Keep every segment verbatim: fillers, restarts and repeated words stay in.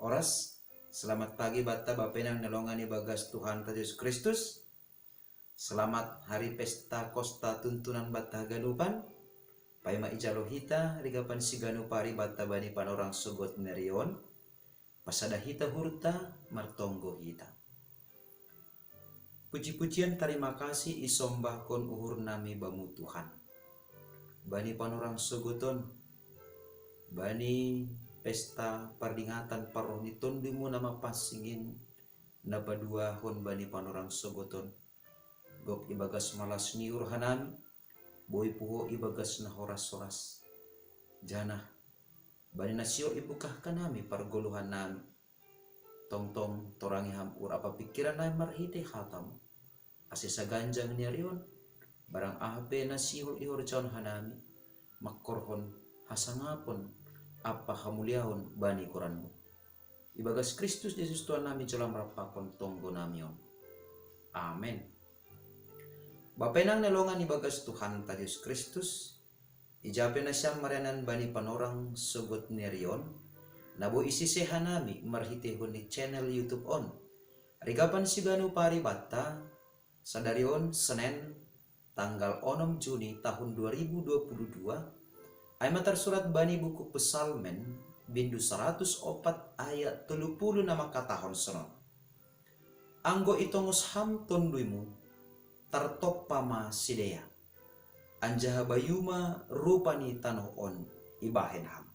Oras, selamat pagi bata bapenang nelongan ibagas Tuhan ta Yesus Kristus. Selamat hari pesta kosta tuntunan bata haganupan. Paima ijalo hita rigapan siganupa ri bata bani panorang sogot nerion. Pasada hita hurta, martonggo hita. Puji-pujian tarima kasih isombahkon uhur nami bamu Tuhan. Bani panorang sogoton, bani pesta pardingatan parroh ni tondumu na mapansingin, na paduahon bani panorang sogoton. Gok ibagas malas ni uhur hanami, boi puho ibagas na horas-horas. Janah, bani na sio ibukah hanami pargoluhan nami. Tongtong torangi ham uhur ampa pingkiran nami marhitei hatamu. Ase saganjang ni arion, barang aha pe na sihol ihorjahon hanami, mangkorhon hasangapon ampa hamuliaon bani goranmu. Ibagas Kristus Jesus Tuhan nami jolam rampakon tonggo nami on. Amen. Bapenang nelongan ibagas Tuhan ta Jesus Kristus, ija pe nasiam marianan bani panorang sogot nerion, na boi isise hanami marhiteihon ni channel YouTube on. Rigapan siganupa ri bata, sadari on Senen, tanggal onom Juni tahun dua ribu dua puluh dua, ai ma tarsurat bani buku Psalmen, bindu saratus opat ayat tolu puluh na mangkatahon sonon. Anggo itongos ham tonduimu, tartompa ma sidea. Anjaha bayu ma rupa ni tanoh on ibahen ham.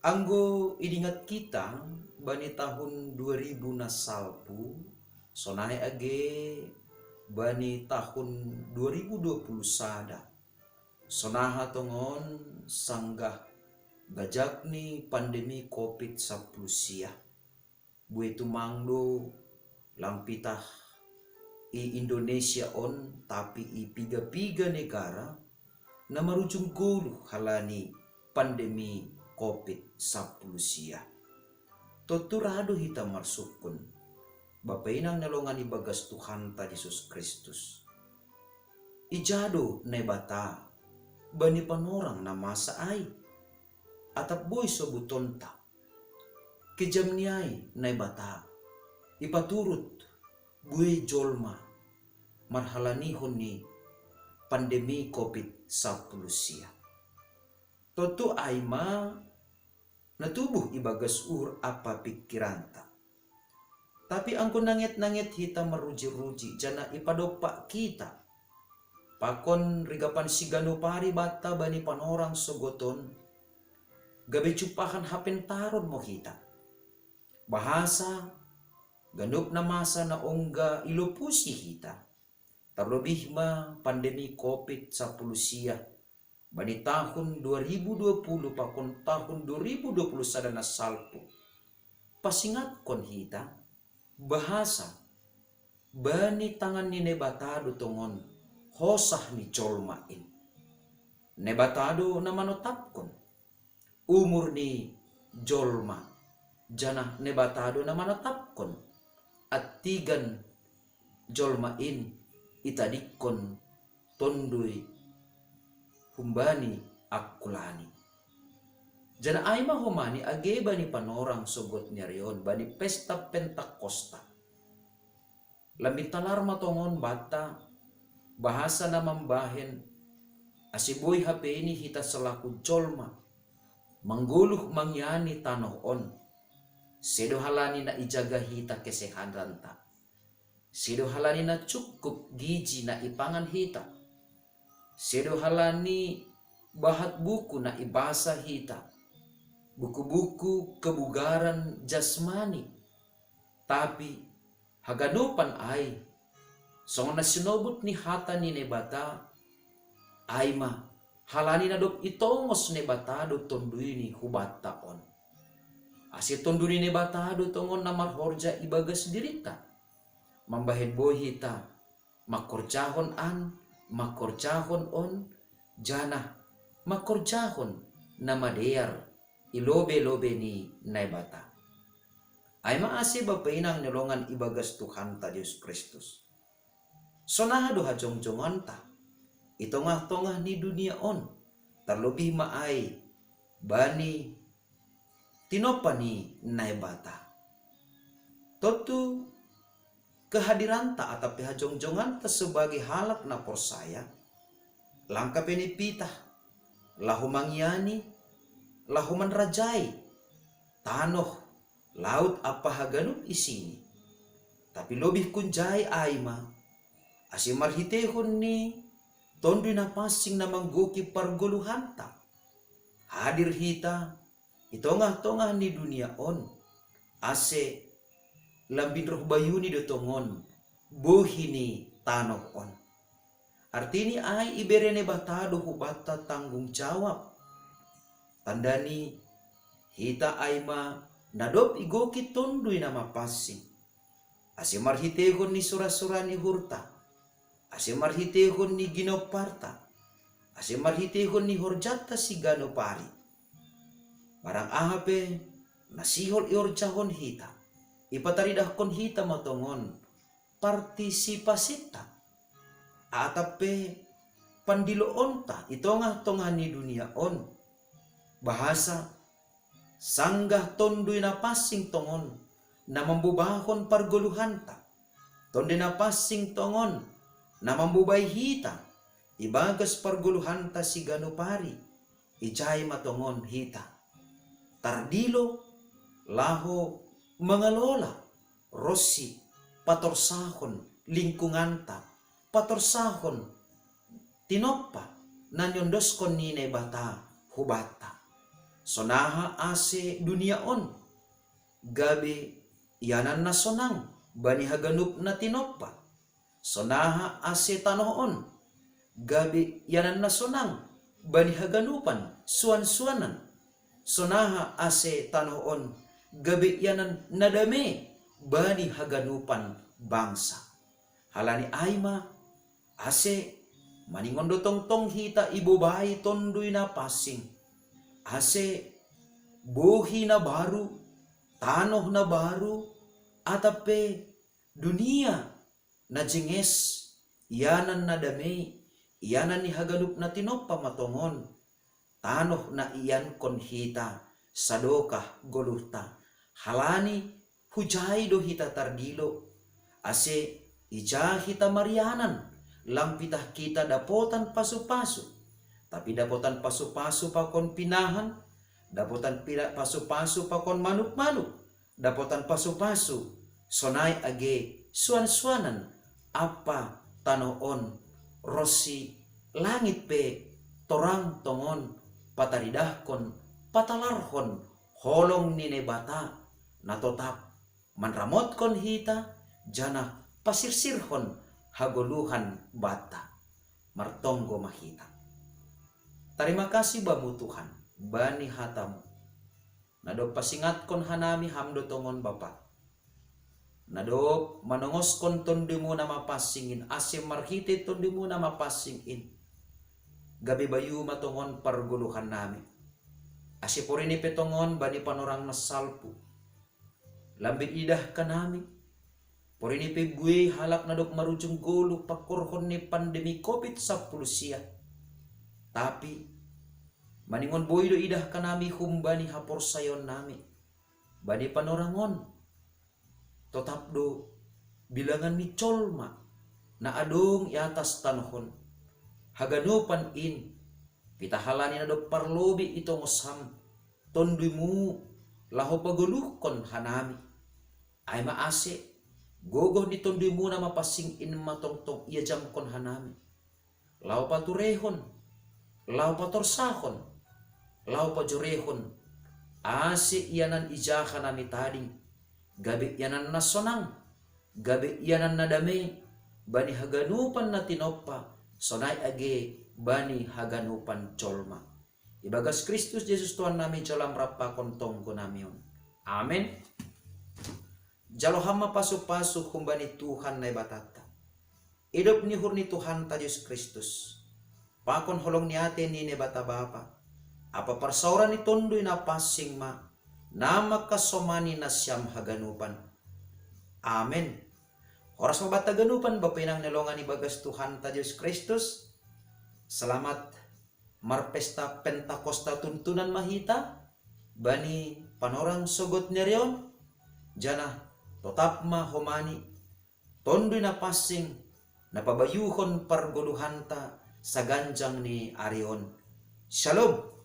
Anggo idingat kita bani tahun dua ribu na salpu, sonai age bani tahun dua ribu dua puluh sada. Sonaha tongon sanggah gajak ni pandemi covid sampulu sia. Bue tumang do lang pitah i Indonesia on, tapi i piga-piga negara na marujung goluh halani pandemi covid sampulu sia. Tontu ra do hita marsungkun, bapenang nelongan ibagas Tuhanta Jesus Kristus. Ija do Naibata bani panorang na masa ai? Atap boi sobutonta. Kejam ni ai Naibata ipaturut bue jolma marhalanihon ni pandemi covid sampulu sia. Tontu ai ma na tubuh ibagas uhur ampa pingkiranta. Tapi anggo nanget-nanget hita maruji-ruji janah ipadompak hita pakon rigapan siganup ari banta bani panorang sogot on, gabe jumpahan hapentaron mo hita. Bahasa ganup na masa na ongga ilopusi hita, tarlobih ma pandemi covid sampulu sia bani tahun dua ribu dua puluh pakon tahun dua ribu dua puluh sada na salpu, pasingatkon hita bahasa bani tangan ni Naibata do tongon hosah ni jolma in. Naibata do na manotapkon umur ni jolma, janah Naibata do na manotapkon antigan jolma in itadingkon tonduy humbani angkulani. Janah ai ma homani age bani panorang sogot ni ari on bani pesta Pentakosta. Lambin talar ma tongon banta bahasa na mambahen ase boi hape ini hita selaku jolma manggoluh mangiani tanoh on. Sedo halani na ijaga hita kesehatanta. Sedo halani na cukup giji na ipangan hita. Sedo halani bahat buku na ibasa hita, buku-buku kebugaran jasmani. Tapi haganupan ai, songon na sinobut ni hata ni Naibata, ai ma halani na dob itongos Naibata do tonduyni hubanta on. Ase tonduy ni Naibata do tongon na marhorja ibagas dirinta, mambahen boi hita mangkorjahon an, mangkorjahon on, janah mangkorjahon na madear i lobe-lobe ni Naibata. Ai ma ase bapa inang ni longan ibagas Tuhanta Jesus Kristus. Sonaha do hajongjongonta i tongah-tongah ni dunia on, tarlobih ma ai bani tinompa ni Naibata. Tontu kehadiranta atap pe hajongjonganta sebagai halak na porsaya, langka pe ni pitah, laho mangiani, laho manrajai tanoh, laut ampa haganup isini. Tapi lobih kunjai ai ma, ase marhiteihon ni Tonduy Napansing na manggoki pargoluhanta, hadir hita i tongah-tongah ni dunia on, ase lambin roh bayuni do tongon bohi ni tanoh on. Artini ai ibere Naibata do hubanta tanggung jawab. Tandani hita ai ma na dob igoki Tonduy Namapansing, ase marhiteihon ni sura-sura ni uhurta, ase marhiteihon ni ginomparta, ase marhiteihon ni horjanta siganup ari, barang aha pe na sihol ihorjahon hita, ipataridahkon hita ma tongon partisipasinta, atap pe pandiloonta i tongah-tongah ni dunia on. Bahasa sanggah Tonduy Napansing tongon na mambobahon pargoluhanta, Tonduy Napansing tongon na mambobai hita ibagas pargoluhanta siganup ari, ijai ma tongon hita tardilo laho mangalola ronsi patorsahon lingkunganta, patorsahon tinompa na niondoskon ni Naibata hubanta. Sonaha ase dunia on gabe ianan na sonang bani haganup na tinompa. Sonaha ase tanoh on gabe ianan na sonang bani haganupan suan-suanan. Sonaha ase tanoh on gabe ianan na dame bani haganupan bangsa. Halani ai ma, ase maningon do tongtong hita ibobai Tonduy Napansing, ase bohi na baru, tanoh na baru, atap pe dunia na jenges, ianan na dame, ianan ni haganup na tinompa ma tongon, tanoh na iankon hita sadokah goluhta. Halani hujai do hita tardilo, ase ija hita marianan, lang pitah kita dapotan pasu-pasu. Tapi dapotan pasu-pasu pakon pinahan, dapotan pina-, pasu-pasu pakon manuk-manuk, dapotan pasu-pasu sonai age suan-suanan ampa tanoh on ronsi langit pe torang tongon pataridahkon, patalarhon holong ni Naibata na totap manramotkon hita janah pasirsirhon hagoluhan banta. Martonggo ma hita. Tarima kasih Bamu Tuhan, bani hata-Mu na dob pasingatkon hanami Ham do tongon Bapa, na dob manongoskon Tonduy-Mu na mapansing in, ase marhitei Tonduy-Mu na mapansing in gabe bayu ma tongon pargoluhannami, ase porini pe tongon bani panorang na salpu lambin idahkanami, porini pe buei halak na dob marujung goluh pangkorhon ni pandemi covid sampulu sia. Tapi maningon boi do idahkanami humbani haporsayaonnami bani panorang on, totap do bilangan ni jolma na adong i atas tanoh on, haganupan in, pitah halani na dob parlobei itongos Ham Tonduy-Mu laho pagoluhkon hanami. Ai ma ase gogoh ni Tonduy-Mu na mapansing in ma tongtong iajamkon hanami, laho patureihon, laho patorsahon, laho pajoreihon, ase ianan ija hanami tading, gabe ianan na sonang, gabe ianan na dame bani haganupan na tinompa, sonai age bani haganupan jolma. Ibagas Kristus Jesus Tuhannami, jalo Ham rap pakon tonggonami on. Amen. Jalo Ham ma pasu-pasu humbani Tuhan Naibatanta, idop ni uhur ni Tuhanta Jesus Kristus, pakon holong ni atei ni Naibata Bapa, ampa parsaoran ni Tonduy Napansing ma na mangkasomani nasiam haganupan. Amen. Horas ma banta haganupan, bapa inang na hinaholongan ibagas Tuhanta Jesus Kristus. Selamat marpesta Pentakosta tuntunan ma hita bani panorang sogot ni ari on, janah totap ma homa ni Tonduy Napansing na pabayuhon pargoluhanta saganjang ni ari on. Shalom!